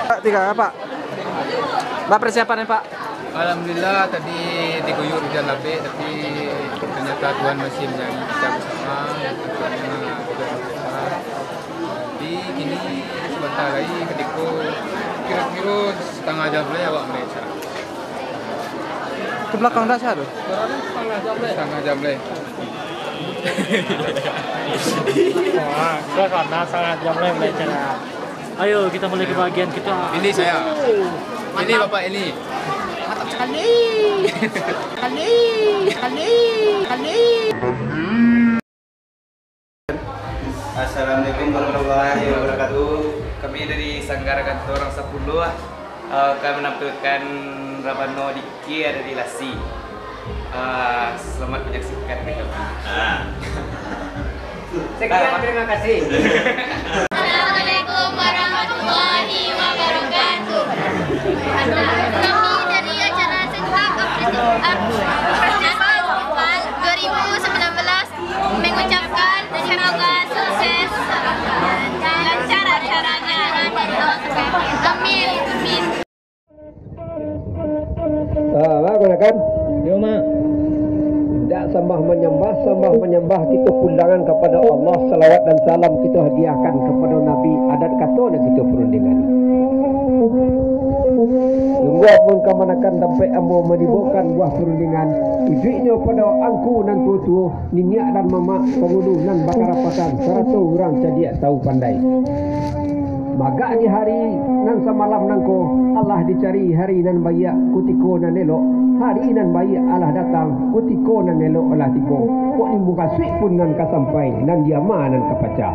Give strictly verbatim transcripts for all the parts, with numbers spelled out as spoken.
Pak, tiga, Pak. Pak, persiapan, Pak. Alhamdulillah, tadi diguyur hujan labek, tapi ternyata Tuhan masih menyayangi kita bersama. Jadi, kini sebentar lagi, ketika kira-kira setengah jam lagi, awak mulai acara. Ke belakang dah, sah tu? Setengah jam lagi. Wah, ke sana setengah jam lagi mulai acara. Ayo, kita mulai ke bagian kita. Ini saya. Ini Bapak ini. Mantap sekali. Sekali, sekali, sekali. Assalamualaikum warahmatullahi wabarakatuh. Kami dari Sanggar Gantorang Sapuluh, ah, akan menampilkan rabano di Kia dari Lasi. Ah, selamat menyaksikan, rekan. Ah. Sekian, terima kasih. Assalamualaikum warahmatullahi wabarakatuh. Kami dari acara Sentak Appreciation Festival dua ribu sembilan belas mengucapkan semoga sukses dan lancar acaranya. Amin. Amin. Ah, mak gunakan. Yo, mak. Dak sambah manyambah, sambah manyambah kito pulangan kapado Allah, salawat dan salam kito hadiahkan kapado Nabi, adat kato nan kito parundingan. Lungguah pun kamanakan tampek ambo manibokan buah parundingan, ujuiknyo pado angku nan tuo-tuo, niniak dan mamak, pangulu nan bakarapatan, sarato urang cadiak tahu pandai. Magak di hari nan samalam nangko, alah dicari hari nan baiak, kutiko nan elok, hari nan baiak alah datang, kutiko nan elok alah tibo. Kok di mukasuik pun nan ka sampai, nan di ama nan ka pacah.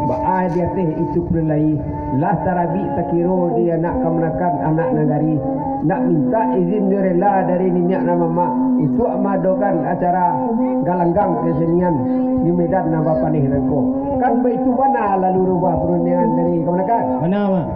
Baa di ateh itu pun lai, lah tarabik takiro di anak kamanakan anak nagari, nak mintak izin jo rela dari niniak nan mamak untuak maadokan acara galanggang kesenian di medan nan bapaneh nangko. Kan baitu bana lalu rubah parundingan dari kamanakan. Bana, Mak.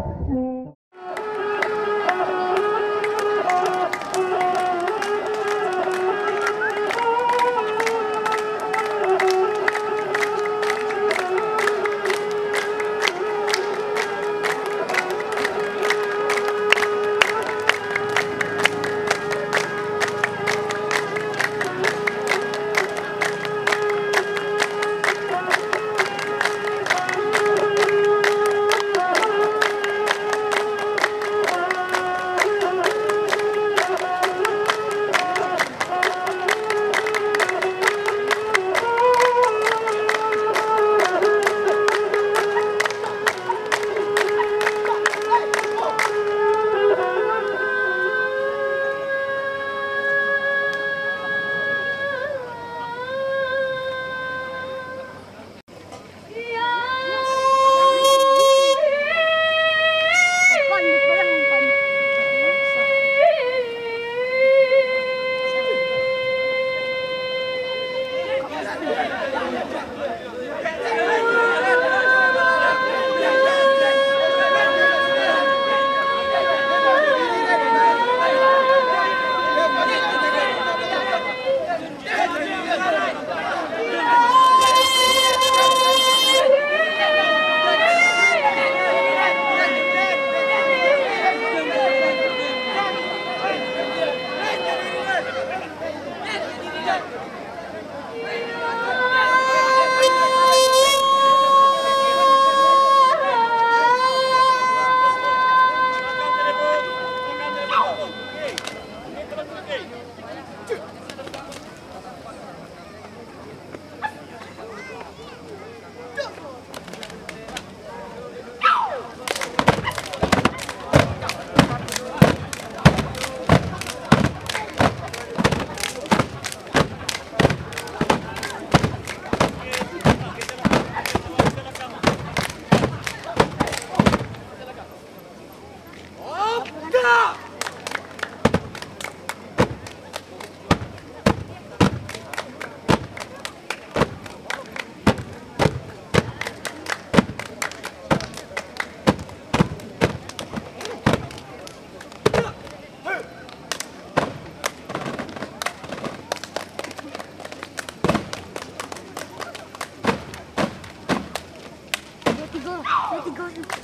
Dua, tiga, dua, tiga.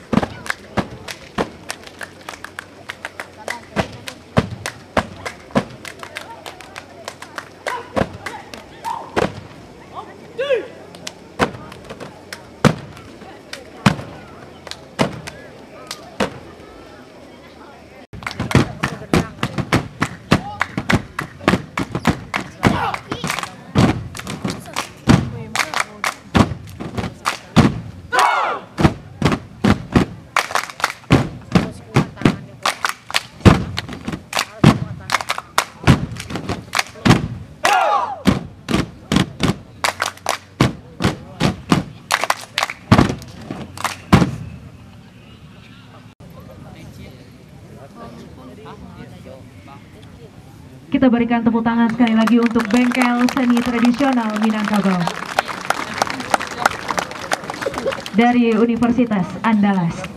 Kita berikan tepuk tangan sekali lagi untuk Bengkel Seni Tradisional Minangkabau dari Universitas Andalas.